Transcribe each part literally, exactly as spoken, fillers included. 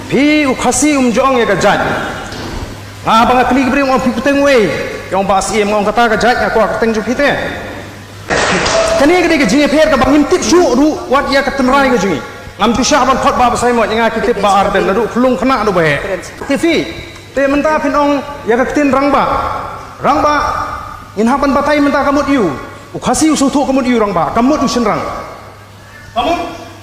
Phi u Khasi um ju ong ïa ka jait. Nga ba nga kylli ki briew, ong phi kyrteng wei. Ki ong Bah Syiem, nga ong kata ka jait, nga kwah kyrteng jong phi te. Kane ka dei ka jingïapher kaba ngim tip shuh ruh wat ïa ka tynrai ka jong ngi. Ngam ju shah ban khot Bah Basaiawmoit, nga ki tip Bah Ardent naduh khyllung khynnah haduh ba heh. Te phi, te mynta phin ong ïa ka ktien rangbah. Rangbah, ngin hap ban batai mynta ka mut ïa u. U Khasi u sngewthuh ka mut ïa u rangbah, ka mut u shynrang. Ka mut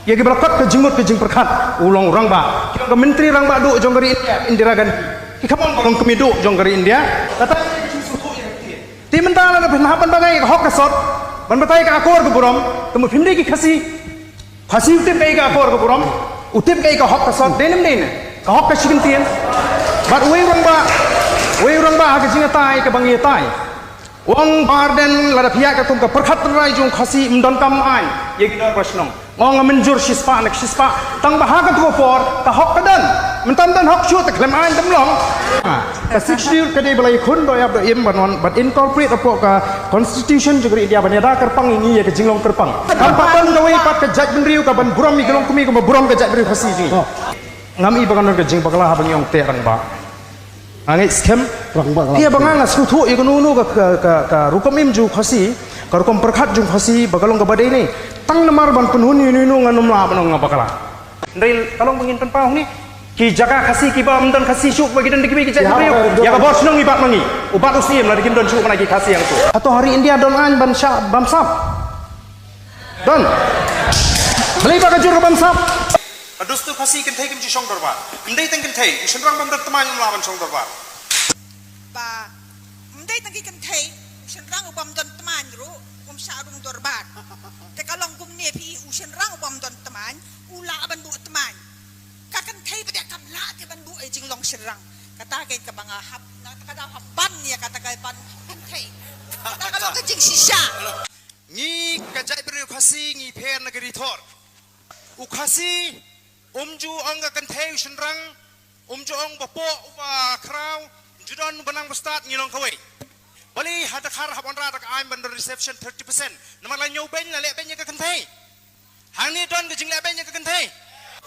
ïa kiba la kot ka jingmut ka jingpyrkhat, u long u rangbah. Ki long ka myntri rangbah duh jong ka ri India, Indira Gandhi. Ki kham ong ba long kmie duh jong ka ri India. Kata ka jingsuh ïa ka ktien. Te mynta lada phin hap ban batai ka hok ka sot, ban batai ka akor ka burom, te mut phim dei ki Khasi. Khasi u tip kaei ka akor ka burom, u tip kaei ka hok ka sot, dei ne ym dei ne? Ka hok ka shi kyntien. Bad uwei u rangbah, uwei u rangbah ha ka jingïatai kaba ngi ïatai. U ong Bah Ardent, lada phi ïaid katkum ka pyrkhat tynrai jong u Khasi, ym donkam aiñ ïa ki dorbar shnong. Nga ong nga mynjur shispah na shispah. Tang ba ha katu ka por ka hok ka don. Mynta ym don hok shuh te khlem aiñ te ym long. Ka Sixth Schedule ka dei ba la ïakhun da u ïap da u im ban wan, ban incorporate hapoh ka Constitution jong ka ri India ban ïada kyrpang ïa ngi ïa ka jinglong kyrpang. Kam pat don kawei pat ka jaitbynriew kaban burom ïa ka longkmie kumba burom ka jaitbynriew Khasi jong ngi. Ngam i ba kan don ka jingbakla haba ngi ong te rangbah. Nga ngeit skhem. Rangbah, ïa ba nga nga sngewthuh ïa kano kano ka, ka, ka, ka rukom im jong u Khasi, ka rukom pyrkhat jong u Khasi ba ka long kaba dei ne. Tang namar ban pynhun ïa uno uno ngan ym lah ban ong nga bakla. Hynrei ka long ba ngin pynpaw hangne. Ki jaka Khasi kiba ym don Khasi shuh ba ki don da kiwei ki jait briew. Ïa ka bor shnong i Bah Mangi, u Bah Syiem, lada kim don shuh mana ki Khasi hangto. Hato ha ri India don aiñ ban shah bamsap? Don. Balei ba ka jur ka bamsap? Ka dustu Khasi kynthei kim ju shong dorbar. Ym dei tang kynthei, u shynrang bym don tmaiñ um lah ban shong dorbar. Ba ym dei tang ki kynthei, u shynrang u bym don tmaiñ ruh um shah rung dorbar. Te ka long kumne phi, u shynrang u bym don tmaiñ u lah ban buh tmaiñ. Ka kynthei pat kam lah te ban buh ïa jinglong shynrang. Kata ka kaba nga hap, na kata ka daw hap ban ïa kata ka ban kynthei. Kata ka long ka jingshisha. Ngi ka jaitbynriew Khasi ngi pher na ka ri Thor. U Khasi um ju ong ka kynthei u shynrang, um ju ong ba poh uba khraw, um ju don uba nang ba stad, ngi long kawei. Balei ha Dkhar hap wanrah da ka aiñ ban don reservation thirty percent? Namar la ñiew beiñ, la leh beiñ ïa ka kynthei. Hangne don ka jingleh beiñ ïa ka kynthei.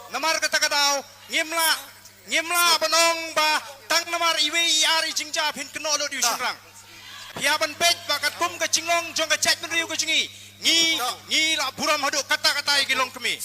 Namar kata ka daw ngim lah, ngim lah ban ong ba tang namar iwei i ar i jingjia phin kynnoh lut ïa u shynrang. Phi hap ban peit ba katkum ka jinglong jong ka jaitbynriew ka jong ngi, ngi, ngi la burom haduh katta katta ïa ki longkmie.